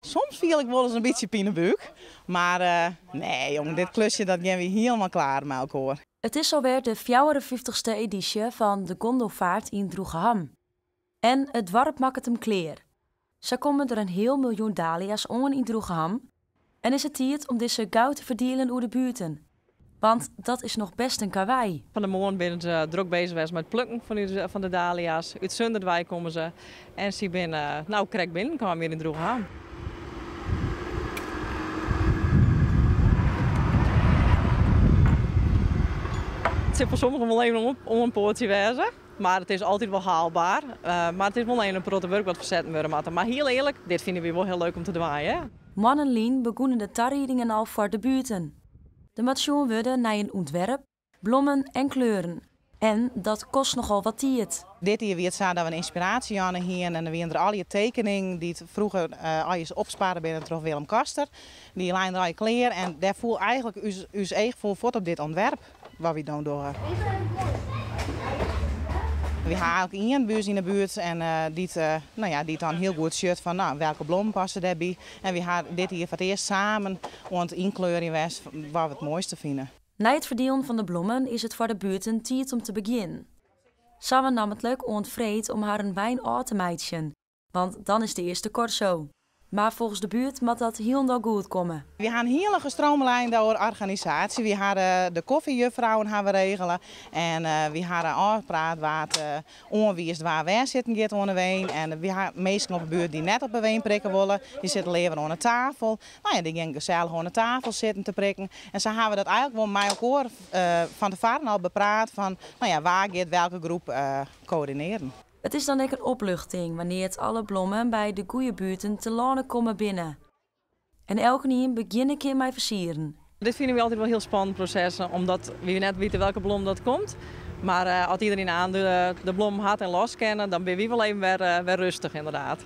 Soms fiel ik wolris in bytsje pinebúk, mar nee jong, dit klusje dat gean wy hielendal klear mei elkoar. It is alwer de fjouwerenfyftichste edysje fan de Gondelvaart yn Droegeham. En it doarp makket him klear. Sa komme der in heal miljoen dahlia's oan yn Droegeham en is it tiid om dizze gau te ferdielen oer de buerten. Want dat is noch best in karwei. Fan de moarn binne se drok bezich west mei it plukken fan de dahlia's. Ut Sundert wei komme se en sy binne no krekt binnenkaam hjir yn Droegeham. It sil foar sommigen wol even oanpoatsje wêze, mar it is altyd wol haalbaar. Mar it is wol even in protte wurk wat fersetten wurde moat. Mar hiel earlik, dit fine wy wol hiel leuk om te dwaan, hear. Moannen lyn begûnen de tariedingen al foar de buerten. Der moat sjoen wurde nei in ûntwerp, blommen en kleuren. En dat kost nochal wat tiid. Dit jier wie it sa dat we in ynspiraasjejûn hiene en der wiene der allegear tekeningen dy't froeger allegear opsparre binne troch Willem Koster. Dy leine der allegear klear en dêr foel eigentlik ús each foel fuort op dit ûntwerp wat wy no dogge. Wy ha eigentlik ien by ús yn de buert en dy't dan hiel goed sjocht fan welke blommen passe dêrby. En wy ha dit jier foar it earst samen oan it ynkleurjen west wat we it moaiste fine. Nei it ferdielen fan de blommen is it foar de buerten tiid om te begjinnen. Se hawwe nammentlik oant freed om harren wein ôf te meitsjen, want dan is de earste corso. Mar folgens de buert moat dat hielendal goed komme. Wy ha in hiele gestroomlijnde organisaasje. Wy ha de kofjejuffrouwen ha we regele en wy ha ôfpraat wa't oanwiisd wa wêr sitten giet oan de wein. En wy ha minsken op de buert dy't net op de wein prikke wolle, dy sitte leaver oan de tafel. Dy gean gesellich oan de tafel sitten te prikken. En sa ha we dat eigentlik wol mei elkoar fan tefoaren al bepraat fan wa giet welke groep koördinearen. It is dan ek in opluchting wannear't alle blommen by de goeie buerten telâne komme binne. En elkenien begjinne kin mei fersieren. Dit fine wy altyd wol hiel spannend proses, omdat wy net witte welke blom dat komt. Mar as iedereen aan de blom hat en los kinne, dan binne wy wol even wer rêstich inderdaad.